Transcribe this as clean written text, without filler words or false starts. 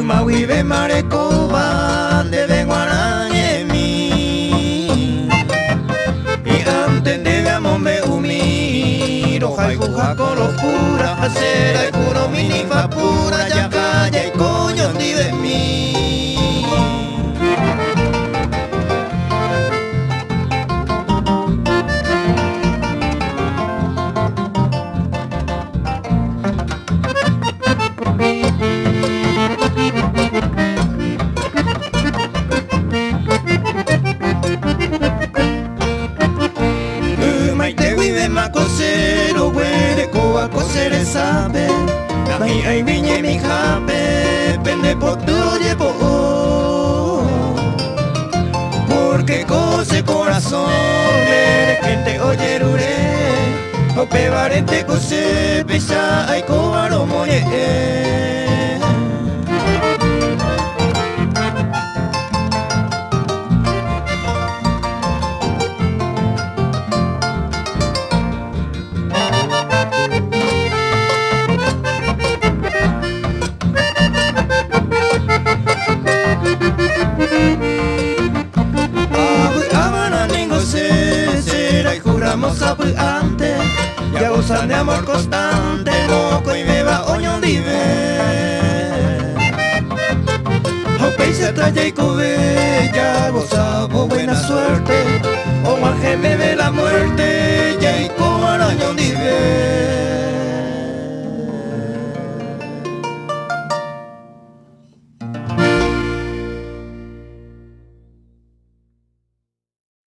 Yma guivéma rekóva ndéve g̃uarã ñe'ẽmi. Hi'ãnte ndéve amombe'umi rohayhuha ko locura ha che rayhúrõ mi ninfa pura jaha jaiko ñondivemi. Ymaite guivéma ko che roguerekóva ko che resápe, nahi'ãigui ñemihápe pende poty ojepo'o. Porque ko che korasõ nderehénte ojerure, ha upévarente ko che péicha aikóva romoñe'ẽ. Avy'ava'erã ningo che, che rayhúramo sapy'ánte, jagoza nde amor constante mokõivéva oñondive. Ha upéichata jaikove jagozávo buena suerte, og̃uahẽ meve la muerte.